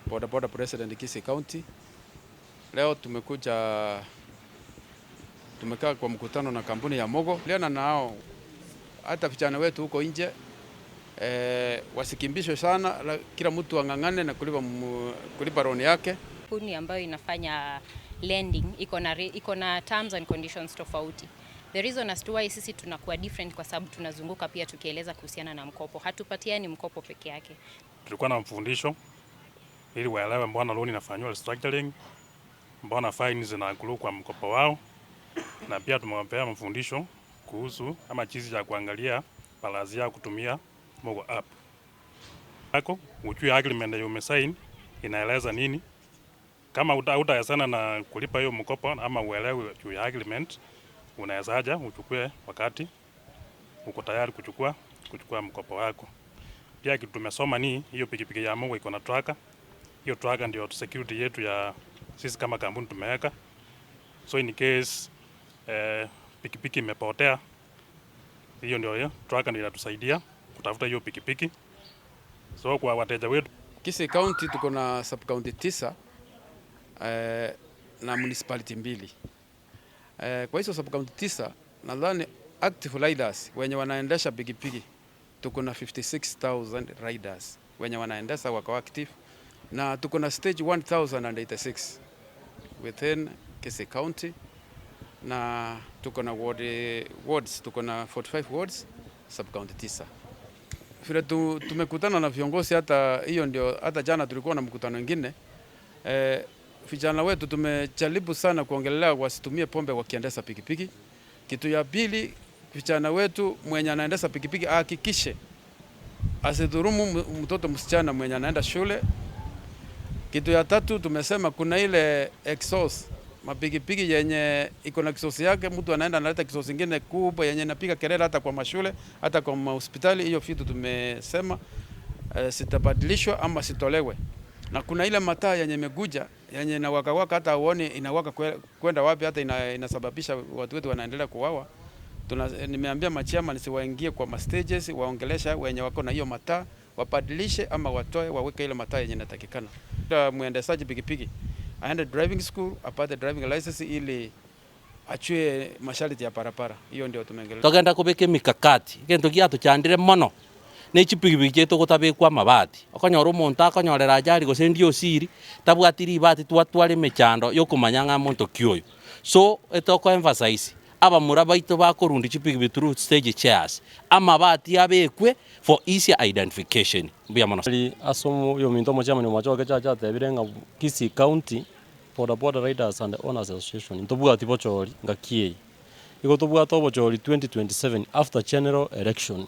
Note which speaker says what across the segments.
Speaker 1: Boda Boda President Kisii County. Leo tumekuja tumekaa kwa mkutano na kampuni ya Mogo. Liana nao hata vijana wetu huko nje wasikimbishwe sana, kila mtu ang'ang'ane na kulipa loan yake.
Speaker 2: Kampuni ambayo inafanya lending iko na terms and conditions tofauti. The reason as to why sisi tunakuwa different kwa sababu tunazunguka pia tukieleza kuhusiana na mkopo. Hatupatiani mkopo peke yake.
Speaker 3: Tulikuwa na mfundisho ili waelewe mbona loan inafanywa restructuring, mbona fines zina kwa mkopo wao, na pia tumewapea mafundisho kuhusu ama jinsi ya kuangalia balance yao kutumia Mogo app. Yako ujue agreement ya umesign inaeleza nini. Kama utawezana na kulipa hiyo mkopo ama uelewe juu ya agreement, unaweza aja uchukue wakati uko tayari kuchukua mkopo wako. Pia kitu tumesoma ni hiyo pikipiki ya Mogo iko na tracker. Hiyo tracker ndio security yetu ya sisi kama kampuni tumeweka. So in case pikipiki imepotea, hiyo ndio hiyo tracker ndio inatusaidia kutafuta hiyo pikipiki. So kwa wateja wetu.
Speaker 1: Kisii County tuko na sub county 9 na municipality 2. Kwa hizo sub county 9 nadhani active riders wenye wanaendesha pikipiki tuko na 56,000 riders wenye wanaendesha wako active, na tuko na stage 1086 within Kisii County, na tuko na wards, tuko na 45 wards sub county 9. Vile tumekutana na viongozi, hata hiyo ndio, hata jana tulikuwa na mkutano mwingine. Vijana wetu tumejaribu sana kuongelea wasitumie pombe wakiendesha pikipiki. Kitu ya pili, vijana wetu mwenye anaendesha pikipiki ahakikishe asidhurumu mtoto msichana mwenye anaenda shule. Kitu ya tatu tumesema kuna ile exhaust, mapikipiki yenye iko na exhaust yake, mtu anaenda analeta exhaust nyingine kubwa yenye inapiga kelele hata kwa mashule, hata kwa mahospitali. Hiyo vitu tumesema sitabadilishwa ama sitolewe. Na kuna ile mataa yenye imekuja yenye inawaka waka hata uone inawaka kwenda wapi, hata inasababisha watu wetu wanaendelea kuuawa. Nimeambia machairman siwaingie kwa ma stages, waongelesha wenye wako na hiyo mataa wabadilishe ama watoe waweke ile mataa yenye inatakikana. Mwendeshaji pikipiki aende driving school apate driving license ili achue masharti ya barabara. Hiyo ndio tumeongelea.
Speaker 4: Togenda kubika mikakati gento giatuchandire mono ne chipikipiki chiaito gotabekwa amabati okonyora omonto akonyorera ajali gose ndio osiri tabwati ribati twatwara emechando yokomanya ng'a monto ki oyo. So etoko emphasize abamura baito bakorundi chipikipiki through stage chairs amabati abekwe for easier identification. Mbuya mono.
Speaker 5: Ase oyominto omochairman omochoke chacha atebire ng'a Kisii County Boda Boda Riders and Owners Association ntobwati bochori ngaki eye. Igo tobwate obochori 2027 after general election.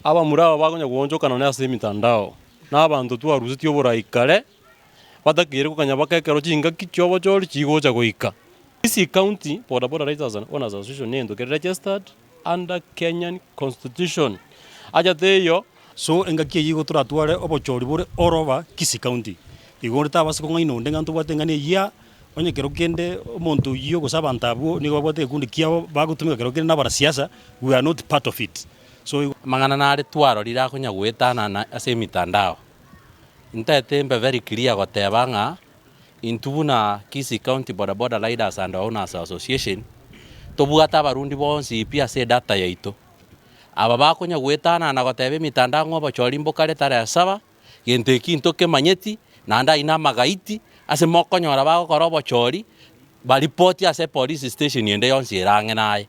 Speaker 5: Abamura aba bakonya goonchokana na ase emitandao na abanto twarusetie oborai kare batakire gokanya bakekero chingaki chia obochori chigocha goika. Kisii County Boda Boda Riders and Owners Association nento kere registered under Kenyan Constitution. Acha teiyo.
Speaker 6: So engaki eyio igo toratware obochori bore all over Kisii County. Igo onde tabasa kong'aina onde ng'a ntobwate eng'ana eyia, onye kero kende omonto oyio gose abanto abwo nigo babwate egekundi kiabo bagotumeka kero kende na abarasiasa, we are not part of it. So igo.
Speaker 4: Amang'ana nare twarorire akonya goetanana ase emitandao. Ntaete mbe very clear goteba ng'a intwe buna Kisii County Boda Boda Riders and Owners Association tobwate abarundi bonsi pi ase edata yaito. Aba bakonya goetanana goteba emitandao ng'a obochori mbokare tarehe 7, gento eki ntokemanyeti naende aye na amagaiti ase mokonyora bagokora obochori baripoti ase epolice station ende yonsi ere ang'e naye.